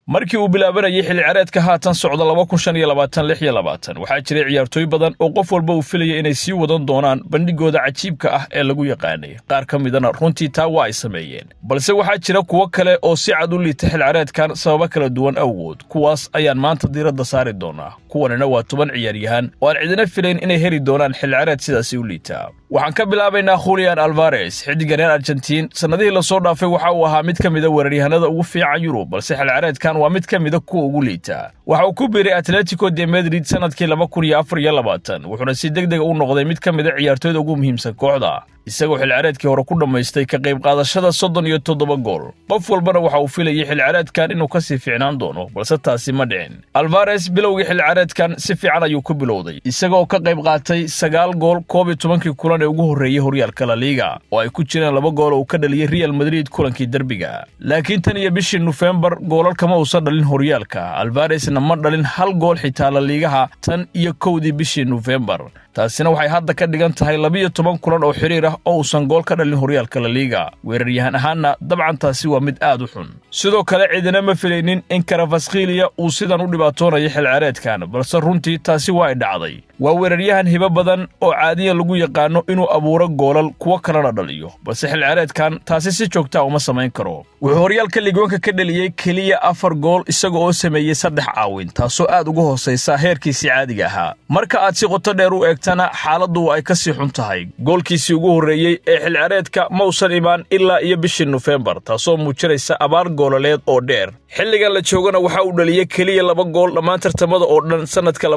Markii uu bilaabanayay xilli ciyaareedka haatan socda, waxaa jiray ciyaartooy badan oo qof walba uu filayay inay sii wadan doonaan bandhigooda cajiibka ah ee lagu yaqaanay. Qaar ka midana runtii taa waa ay sameeyeen, balse waxaa jira kuwo kale oo si cad u liita xilli ciyaareedkan sababo kala duwan awgood. Kuwaas ayaan maanta diiradda saari doonaa. Kuwanina waa 10 ciyaaryahan oo aan cidina filayn inay heli doonaan xilli ciyaareed sidaasi u liitaa. Waxaan ka bilaabaynaa Julian Alvarez. Xiddiga reer Argentiin sannadihii lasoo dhaafay waxa uu ahaa mid ka mida weeraryahanada ugu fiican Yurub, balse xilli ciyaareedkan waa mid ka mida kuwa ugu liitaa. Waxa uu ku biiray Atletico de Madrid sannadkii 2024, wuxuuna si deg dega u noqday mid ka mida ciyaartooyda ugu muhiimsan kooxda, isagoo xilciyaareedkii hore ku dhammaystay ka qayb qaadashada 37 gool. Qof walbana waxa uu filayay xilciyaareedkan inuu ka sii fiicnaan doono, balse taasi ma dhicin. Alvarez bilowgii xilciyaareedkan si fiican ayuu ku bilowday, isagoo ka qayb qaatay 9 gool 11-kii kulan ee ugu horreeyey horyaalka La Liga, oo ay ku jireen 2 gool oo uu ka dhaliyey Real Madrid kulankii derbiga. Laakiin tan iyo bishii Nofembar goolal kama uusan dhalin horyaalka. Alvarezna ma dhalin hal gool xitaa La Ligaha tan iyo 1-dii bishii Nofembar. Taasina waxay hadda ka dhigan tahay 12 kulan oo xiriir ah oo uusan gool ka dhalin horyaalka La Liga. Weeraryahan ahaanna dabcan taasi waa mid aad u xun. Sidoo kale cidina ma filaynin in Kvaratskhelia uu sidan u dhibaatoonayo xilciyaareedkan, balse runtii taasi waa ay dhacday. Waa weeraryahan hibo badan oo caadiyan lagu yaqaano inuu abuuro goolal, kuwo kalena dhaliyo, balse xilciyaareedkan taasi si joogtaa uma samayn karo. Wuxuu horyaalka Ligue 1-ka ka dhaliyey keliya 4 gool, isaga oo sameeyey 3 caawin, taasoo aad uga hoosaysa heerkiisii caadiga ahaa. Marka aad si qoto dheer u eegtana, xaaladdu ay ka sii xun tahay. Goolkiisii ugu horreeyey ee xilciyaareedka ma uusan imaan ilaa iyo bishii Nofembar, taasoo muujinaysa abaar goolaleed oo dheer. Xilligan la joogana waxa uu dhaliyey keliya 2 gool dhammaan tartamada oo dhan sannadka,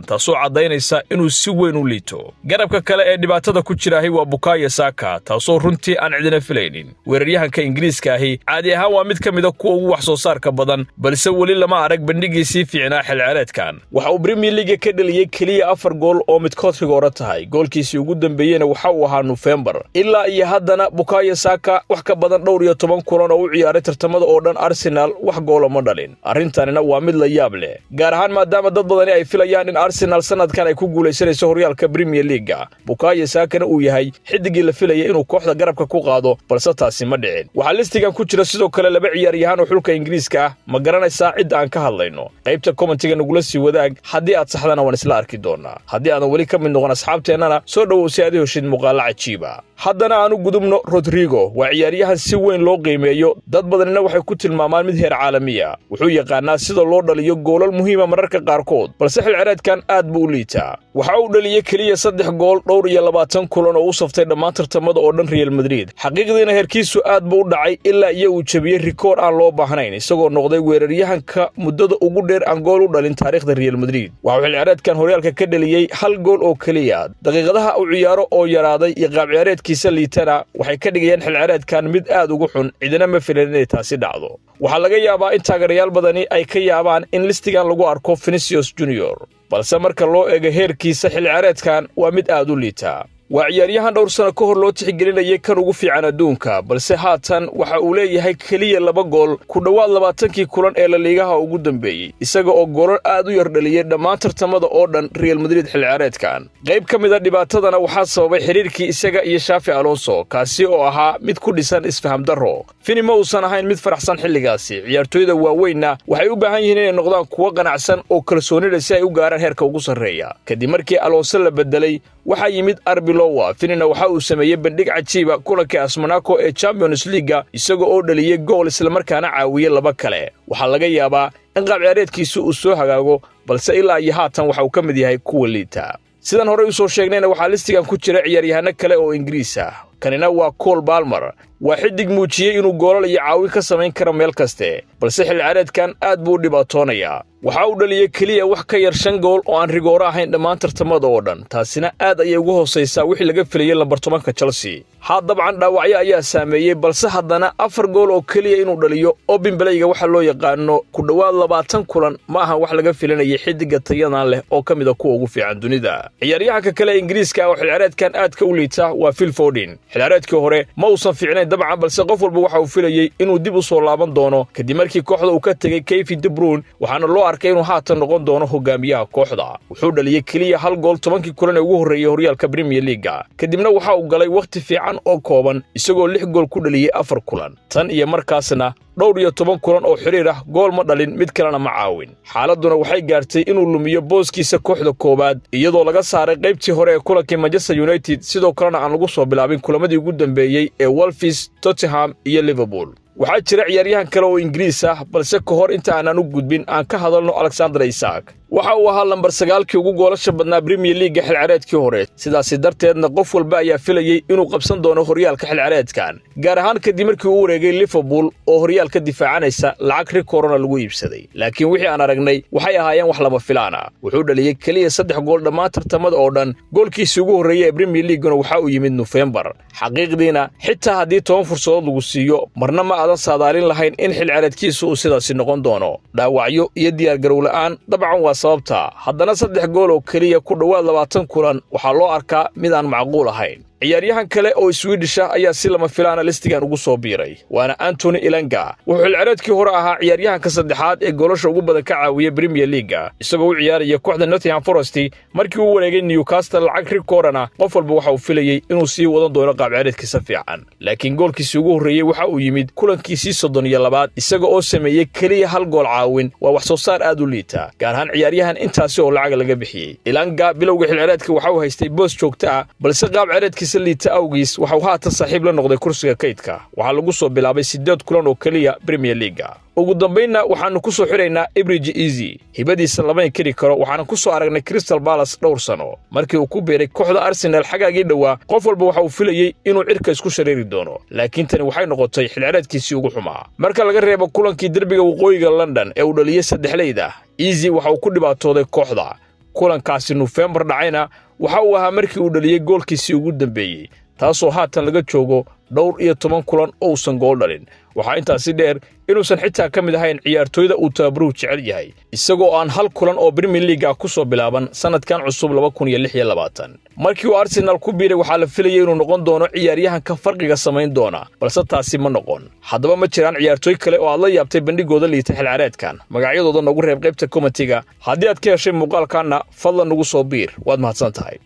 taasoo caddaynaysa inuu si weyn u liito. Garabka kale ee dhibaatada ku jiraahi waa Bukayo Saka, taasoo runtii aan cidina filaynin. Weeraryahanka Ingiriiska ahi caadi ahaan waa mid ka mida kuwa ugu wax soo saarka badan, balse weli lama arag bandhigiisii fiicnaa xilciyaareedkan. Waxa uu Premier League-ga ka dhaliyey keliya 4 gool oo midkood rigooro tahay. Goolkiisii ugu dambeeyeyna waxa uu ahaa Nofembar. Ilaa iyo haddana Bukayo Saka wax ka badan 14 kulan oo u ciyaaray tartamada oo dhan Arsenal wax goola ma dhalin. Arrintanina waa mid la yaab leh, gaar ahaan maadaama dad badani ay filayaan in Arsenal sanadkan ay ku guulaysanayso horyaalka Premier League-ga, Bukayo Sakana uu yahay xidigii la filayay inuu kooxda garabka ku qaado, balse taasi ma dhicin. Waxaa listigan ku jira sidoo kale laba ciyaaryahaan oo xulka Ingiriiska ah. Ma garanaysaa cidda aan ka hadlayno? Qaybta comment-iga nagula sii wadaag. Haddii aad saxdana waan isla arki doonaa. Haddii aadan weli ka mid noqon asxaabteennana, soo dhowow si aad i heshid muuqaallo cajiiba. Haddana aanu gudubno Rodrigo. Waa ciyaaryahan si weyn loo qiimeeyo, dad badanina waxay ku tilmaamaan mid heer caalamiya. Wuxuu yaqaanaa sida loo dhaliyo goolal muhiima mararka qaarkood, balse xilciyaareedkan aad buu u liitaa. Waxa uu dhaliyey keliya 3 gool 24 kulan oo u saftay dhammaan tartamada oo dhan Real Madrid. Xaqiiqdiina heerkiisu aad buu u dhacay, ilaa iyo uu jebiyey rikoor aan loo baahnayn, isagoo noqday weeraryahanka muddada ugu dheer aan gool u dhalin taariikhda Real Madrid. Waxauu xilciyaareedkan horyaalka ka dhaliyey hal gool oo keliya. Daqiiqadaha uu ciyaaro oo yaraaday iyo qaab ciyaareedkiisa liitana waxay ka dhigayaan xilciyaareedkan mid aad ugu xun. Cidina ma filan inay taasi dhacdo. Waxaa laga yaabaa in taageerayaal badani ay ka yaabaan in listigan lagu arko Vinicius Junior, balse marka loo eego heerkiisa xilciyaareedkan waa mid aad u liitaa. Waa ciyaaryahan dhowr sano ka hor loo tixgelinayay kan ugu fiican adduunka, balse haatan waxa uu leeyahay keliya 2 gool ku dhowaad 20-kii kulan ee La Ligaha ugu dambeeyey, isaga oo goolal aad u yar dhaliyey dhammaan tartamada oo dhan Real Madrid xilciyaareedkan. Qayb ka mid a dhibaatadana waxaa sababay xidhiirkii isaga iyo Xabi Alonso, kaasi oo ahaa mid ku dhisan isfaham darro. Vini ma uusan ahayn mid faraxsan xilligaasi. Ciyaartooyda waaweynna waxay u baahan yihiin inay noqdaan kuwo qanacsan oo kalsoonida si ay u gaaraan heerka ugu sarreeya. Kadib markii Alonso la beddelay, waxaa yimid Arbeloa. Vinina waxa uu sameeyey bandhig cajiiba kulankii AS Monaco ee Champions League-ga, isagoo oo dhaliyey gool islamarkaana caawiyey laba kale. Waxaa laga yaabaa in qaab ciyaareedkiisu uu soo hagaago, balse ilaa iyo haatan waxa uu ka mid yahay kuwa liita. Sidaan horey u soo sheegnayna, waxaa listigan ku jira ciyaaryahanno kale oo Ingiriis ah. Kanina waa Cole Palmer. Waa xidig muujiyey inuu goolal iyo caawin ka samayn karo meel kaste, balse xilciyaareedkan aad buu u dhibaatoonayaa. Waxa uu dhaliyey keliya wax ka yar 5 gool oo aan rigooro ahayn dhammaan tartamada oo dhan. Taasina aad ayay ugu hoosaysaa wixii laga filayey lambar 10-ka Chelsea. Haa, dabcan dhaawacyo ayaa saameeyey, balse haddana 4 gool oo keliya inuu dhaliyo open play-ga waxa loo yaqaano ku dhowaad 20 kulan ma ahan wax laga filanayay xidiga tayadan leh oo ka mid a kuwa ugu fiican dunida. Ciyaaryahanka kale Ingiriiska ah oo xilciyaareedkan aadka u liita waa Phil Foden. Xilciyaareedkii hore ma uusan fiicnayn dabcan, balse qof walba waxa uu filayey inuu dib u soo laaban doono kadib markii kooxda uu ka tegey Kevin De Bruyne, waxaana loo arkay inuu haatan noqon doono hogaamiyaha kooxda. Wuxuu dhaliyey keliya hal gool 10-kii kulan ee ugu horreeyey horyaalka Premier League-ga, kadibna waxa uu galay wakhti fiican. kulan oo kooban, isagoo 6 gool ku dhaliyey 4 kulan. Tan iyo markaasna 14 kulan oo xidhiir ah gool ma dhalin, mid kalena ma caawin. Xaaladduna waxay gaartay inuu lumiyo booskiisa kooxda koowaad, iyadoo laga saaray qaybtii hore ee kulankii Manchester United, sidoo kalena aan lagu soo bilaabin kulamadii ugu dambeeyey ee Wolves, Tottenham iyo Liverpool. Waxaa jira ciyaaryahan kale oo Ingiriis ah, balse ka hor inta aanan u gudbin aan ka hadalno Alexander Isak. Waxa uu ahaa lambar 9-kii ugu goolasha badnaa Premier League-ga xilciyareedkii hore, sidaasi darteedna qof walba ayaa filayey inuu qabsan doono horyaalka xilciyareedkan, gaar ahaan kadib markii uu wareegay Liverpool oo horyaalka difaacanaysa, lacag rikoorana lagu iibsaday. Laakiin wixii aan aragnay waxay ahaayeen wax lama filaan ah. Wuxuu dhaliyey keliya 3 gool dhammaan tartamada oo dhan. Goolkiisii ugu horreeyey ee Premier League-guna waxa uu yimid Nofembar. Xaqiiqdiina, xitaa haddii 10 fursadood lagu siiyo, marna ma aadan saadaalin lahayn in xilciyareedkiisu uu sidaasi noqon doono. Dhaawacyo iyo diyaargarow la'aan dabcan waa sababta. Haddana 3 gool oo keliya ku dhowaad 20 kulan waxaa loo arkaa mid aan macquul ahayn. Ciyaaryahan kale oo Swedish ah ayaa si lama filaana listigan ugu soo biiray, waana Antony Elanga. Wuxuu xilciyareedkii hore ahaa ciyaaryahanka saddexaad ee goolasha ugu badan ka caawiya Premier League-ga, isagoo u ciyaaraya kooxda Nottingham Forest. Markii uu wareegay Newcastle lacag rikoorana, qof walba waxa uu filayey inuu sii wadan doono qaab ciyaareedkiisa fiican. Laakiin goolkiisii ugu horreeyey waxa uu yimid kulankiisii 32aad, isaga oo sameeyey keliya 1 gool caawin. Waa wax soo saar aad u liita, gaar ahaan ciyaaryahan intaasi oo lacag laga bixiyey. Elanga bilowga xilciyareedka waxa uu haystay boos joogto ah, balse qaab ciyaareedkiisa liita awgiis waxauu haatan saaxiib la noqday kursiga kaydka. Waxaa lagu soo bilaabay 8 kulan oo keliya Premier League-ga. Ugu dambaynna waxaannu ku soo xidhaynaa Eberechi Eze. Hibadiisa lama inkiri karo, waxaana ku soo aragnay Crystal Palace dhowr sano. Markii uu ku biiray kooxda Arsenal xagaagii dhowaa, qof walba waxa uu filayey inuu cirka isku shareeri doono, laakiin tani waxay noqotay xilciyareedkiisii ugu xumaa, marka laga reebo kulankii derbiga waqooyiga London ee uu dhaliyey saddexleyda. Eze waxa uu ku dhibaatooday kooxda. Kulankaasi Nofembar dhacayna waxa uu ahaa markii uu dhaliyey goolkiisii ugu dambeeyey, taasoo haatan laga joogo 14 kulan oo uusan gool dhalin. Waxaa intaasi dheer inuusan xitaa ka mid ahayn ciyaartooyda uu tababaruhu jecel yahay, isagoo aan hal kulan oo Premier League ah ku soo bilaaban sannadkan cusub. Markii uu Arsenal ku biiray, waxaa la filayay inuu noqon doono ciyaaryahanka farqiga samayn doona, balse taasi ma noqon. Haddaba, ma jiraan ciyaartooy kale oo aad la yaabtay bandhigooda liita xilciyaareedkan? Magacyadooda noogu reeb qaybta comment-iga. Haddii aad ka heshay muuqaalkanna, fadlan nagu soo biir. Waad mahadsan tahay.